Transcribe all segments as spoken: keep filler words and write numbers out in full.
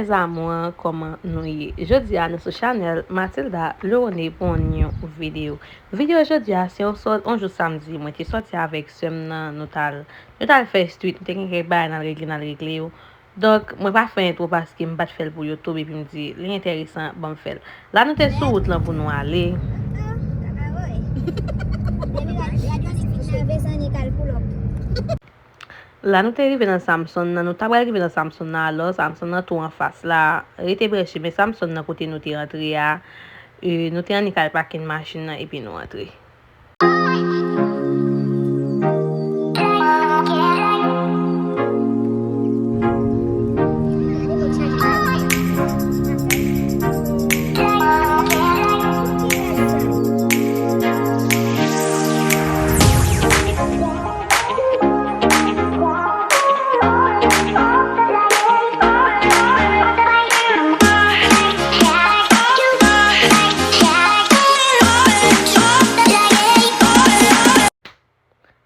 Mes amours, kòman nou ye? Jodi a, nou sou chanèl Mathilda Leone pou yon videyo. Videyo jodi a, se yon sò-, yon jou samdi. Mwen te sòti avèk sè m nan, nou t al, nou t al fè street, nou te gen kèk bagay n al regle, n al regle yo. Donk, mwen pa fè entwo paske m pa t fè l pou YouTube, epi m di, li enteresan, ban m fè l. La, nou te sou wout lan pou nou ale. La, nou te rive nan Samson nan, nou ta pral rive nan Samson nan, alò, Samson nan tou anfas la, rete branche, men Samson nan kote nou te antre a, e, nou te annik al pakin machin nan, epi nou antre.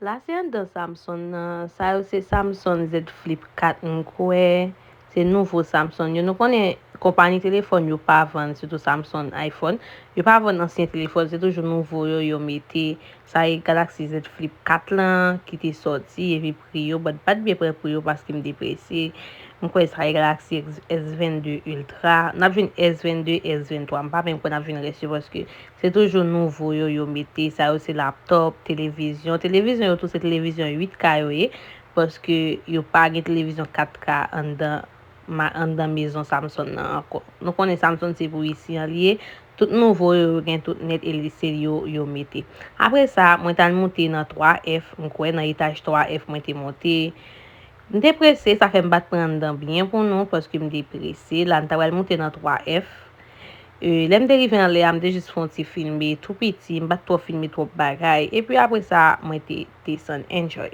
La se anndan Samson nan. Sa yo se Samson Z Flip kat, m kwè. Se nouvo Samson yo. Nou konnen konpayi telefòn yo pa vann, sitou Samson, iPhone. Yo pa vann ansyen telefòn, se toujou nouvo yo, yo mete. Sa e Galaxy Z Flip kat lan ki te sòti, epi pri yo, but m pa t byen pran pri yo paske m te prese. M kwè sa e Galaxy S vennde Ultra. N ap jwenn S vennde, S venntwa. M pa menm kwè n ap jwenn rès yo paske se toujou nouvo yo, yo mete. Sa yo se laptòp, televizyon. Televizyon yo tou se televizyon uit K yo ye, paske yo pa gen televizyon kat K anndan, ma-, anndan mezon Samson nan ankò. Nou konnen Samson se pou isi an li ye. Tout nouvo yo, yo gen tout nèt e li se yo, yo mete. Apre sa, mwen t al moute nan twa F, m kwè nan etaj twa F mwen te monte. M te prese, sa fè m pa t pran anndan byen pou nou, paske m te prese. La, m ta pral moute nan twa F. E, lè m te rive anlè a, m te jis fè yon ti filme tou piti, m pa t twò filme twòp bagay. Epi apre sa, mwen te desann. Enjoy.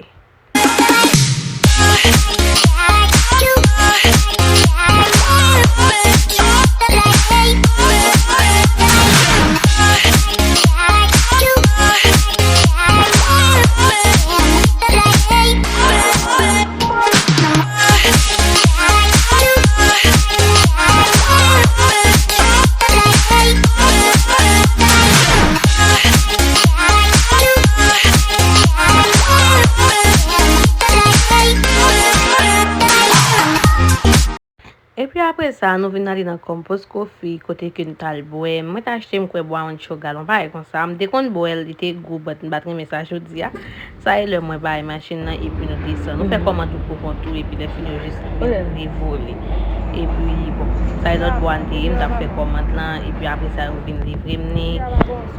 Epi apre sa, nou vin ale nan Compose Coffee, kote ke n t al bwè. Mwen t achte, m kwè, Brown Sugar, yon bagay konsa. M te konn bwè l, li te gou, but m pa t renmen sa jodi a. Sa e lè mwen bay machin nan, epi nou desann. Nou fè kòmand pou kont ou, epi lè fini, yo jis vin devole. Epi, bon, sa e lòt bò a n te ye, m t ap fè kòmand lan, epi apre sa, yo vin livre m ni.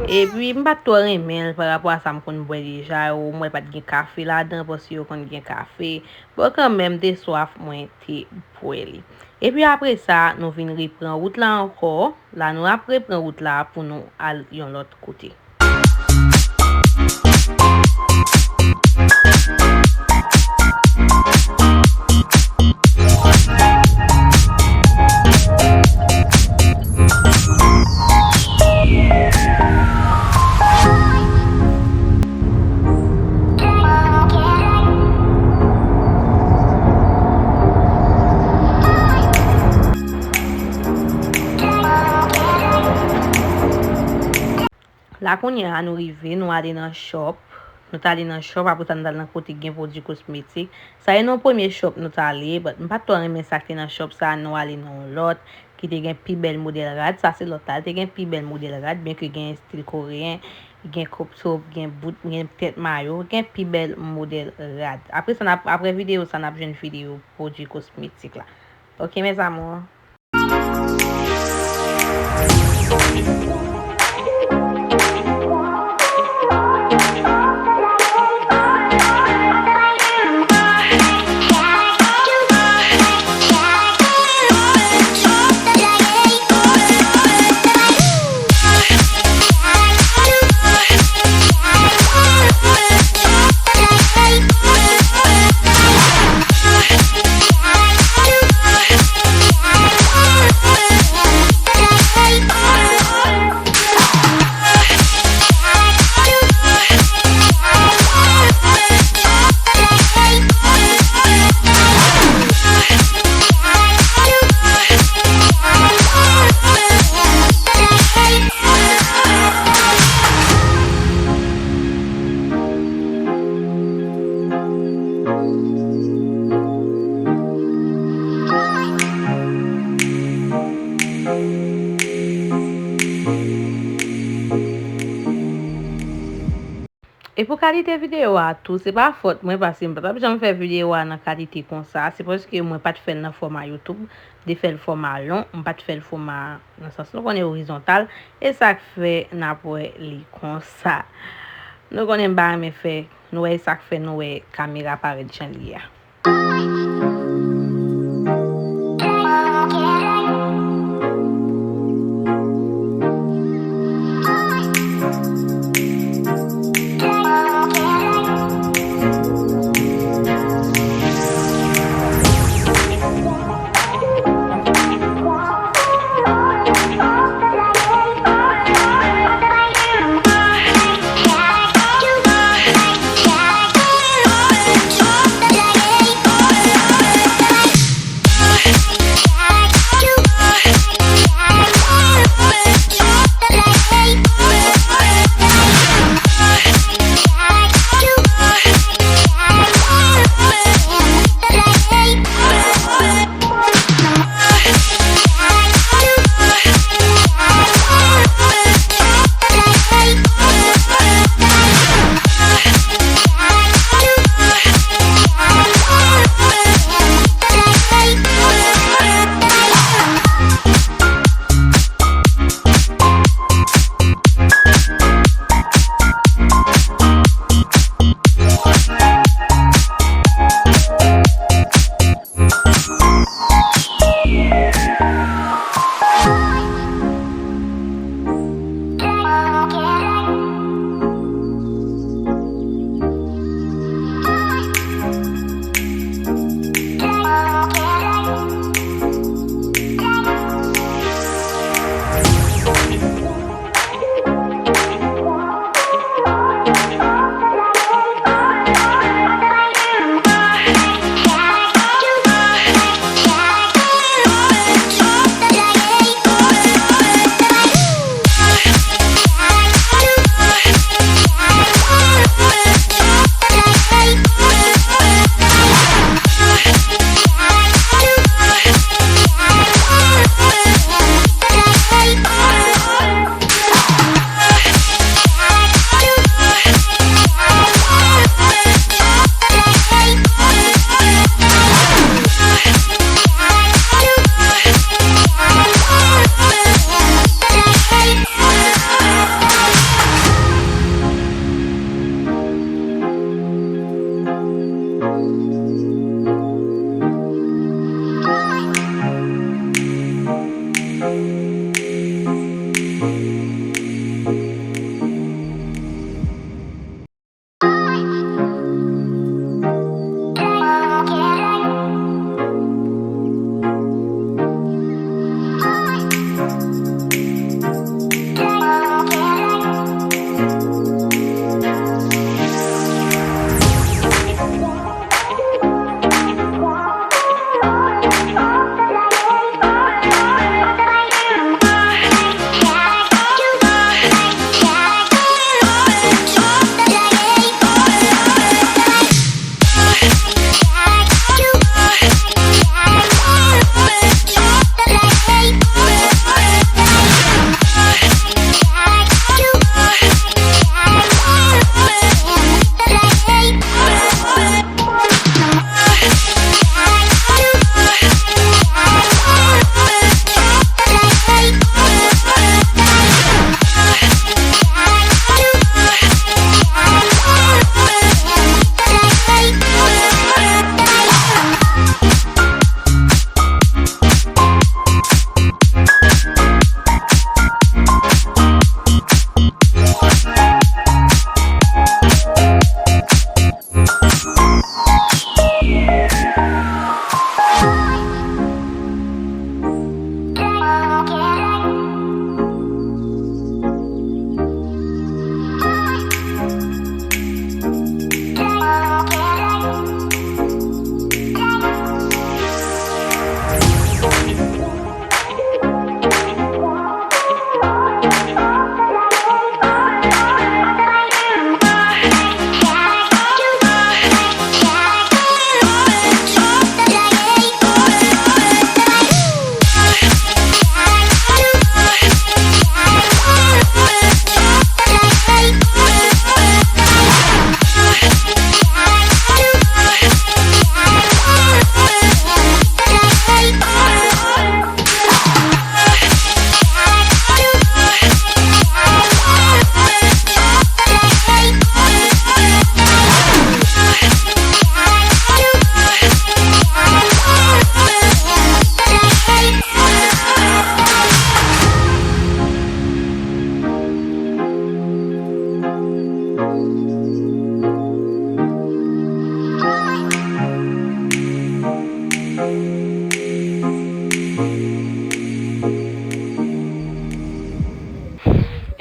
Epi, m pa t twò renmen l pa rapò a sa m konn bwè deja yo. M wè pa t gen kafe ladan, paske yo konn gen kafe. Bon, kanmenm, m te swaf, mwen te bwè li. Epi apre sa, nou vin repran wout la ankò. La, nou ap repran wout la pou nou al yon lòt kote. La kounye a nou rive, nou ale nan shop. Nou t ale nan shop, apre sa nou t al nan kote gen pwodui kosmetik. Sa e nan premye shop nou t ale, but m pa t twò renmen sa k te nan shop sa, nou ale nan yon lòt ki te gen pi bèl modèl rad. Sa se lòt la, te gen pi bèl modèl rad, byenke gen estil koreyen, gen crop top, gen bout, gen tèt mayo, gen pi bèl modèl rad. Apre sa, n ap, apre videyo sa, n ap jwenn videyo pwodui kosmetik la. Ok, mes amours. Pou kalite videyo a tou, se pa fòt mwen, paske m pa t ap janm fè videyo a nan kalite konsa. Se paske mwen pa t fè l nan fòma YouTube, m te fè l fòma lon, m pa t fè l fòma nan sans, nou konnen, orizontal, e sa k fè n ap wè li konsa. Nou konnen m pa renmen fè, nou wè, e sa k fè nou wè kamera parèt jan l ye a.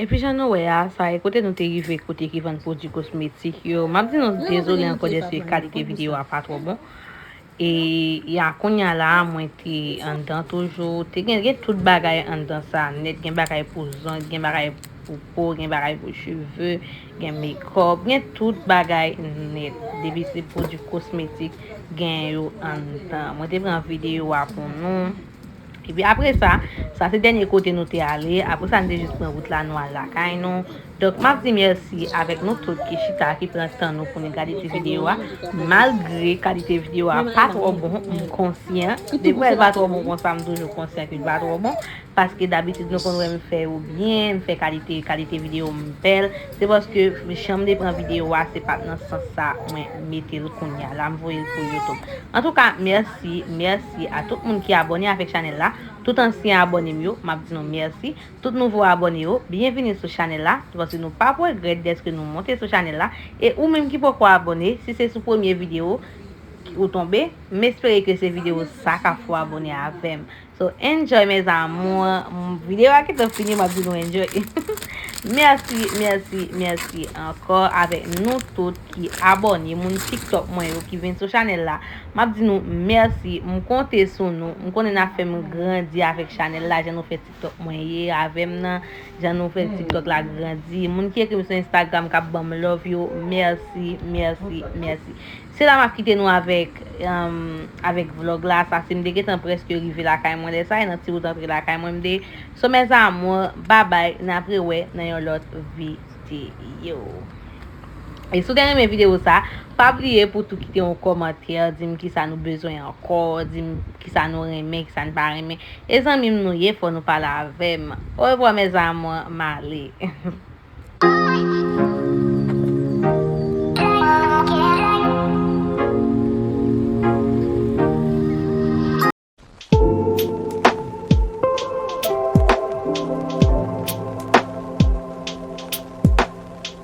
Epi jan nou wè a, sa e kote nou te rive, kote ki vann pwodui kosmetik yo. M ap di nou dezole ankò dèske kalite videyo a pa twò bon. E ya kounye a la, mwen te anndan toujou. Te gen, gen tout bagay anndan sa nèt. Gen bagay pou zong, gen bagay pou po, gen bagay pou cheve, gen mekòp, gen tout bagay nèt. Depi se pwodui kosmetik, gen yo anndan. Mwen te pran videyo a pou nou. Epi apre sa, sa se dènye kote nou te ale. Apre sa, nou te jis pran wout la, nou al lakay nou. Donk, m ap di mèsi avèk nou tout ki chita, ki pran tan nou pou nou gade ti videyo a. Malgre kalite videyo a pa twò bon, m konsyan. Depi wè l pa twò bon konsa, m toujou konsyan ke l pa twò bon. Paske dabitid nou konn wè m fè yo byen, m fè kalite, kalite videyo m bèl. Se paske jan m te pran videyo a, se pa t nan sans sa mwen mete l kounye a. La, m voye l pou YouTube. Antouka, mèsi, mèsi a tout moun ki abòne avèk chanèl la. Tout ansyen abòne m yo, m ap di nou mèsi. Tout nouvo abòne yo, byenvini sou chanèl la. Se paske nou p ap regrèt dèske nou monte sou chanèl la. E ou menm ki poko abòne, si se sou premye videyo ou tonbe, m espere ke se videyo sa k ap fè w abòne avè m. So, enjoy, mes amours. M, videyo a gentan fini, m ap di nou enjoy. Mèsi, mèsi, mèsi ankò avèk nou tout ki abòne, moun TikTok mwen yo ki vin sou chanèl la. M ap di nou mèsi, m konte sou nou. M konnen n ap fè m grandi avèk chanèl la, jan nou fè TikTok mwen ye avè m nan, jan nou fè TikTok la grandi. Moun ki ekri m sou Instagram k ap ban m love yo, mèsi, mèsi, mèsi. Se la m ap kite nou avèk, um, avèk vlòg la. Sa se m te gentan prèske rive lakay mwen lè sa, e nan ti wout antre lakay mwen m te ye. So, mes amours, babay, n ap rewè nan yon lòt videyo. E si w te renmen videyo sa, pa bliye pou tou kite yon kòmantè, di m kisa nou bezwen ankò, di m kisa nou renmen, kisa n pa renmen. E zanmi m nou ye, fò nou pale avè m. Orevwa, mes amours, m ale.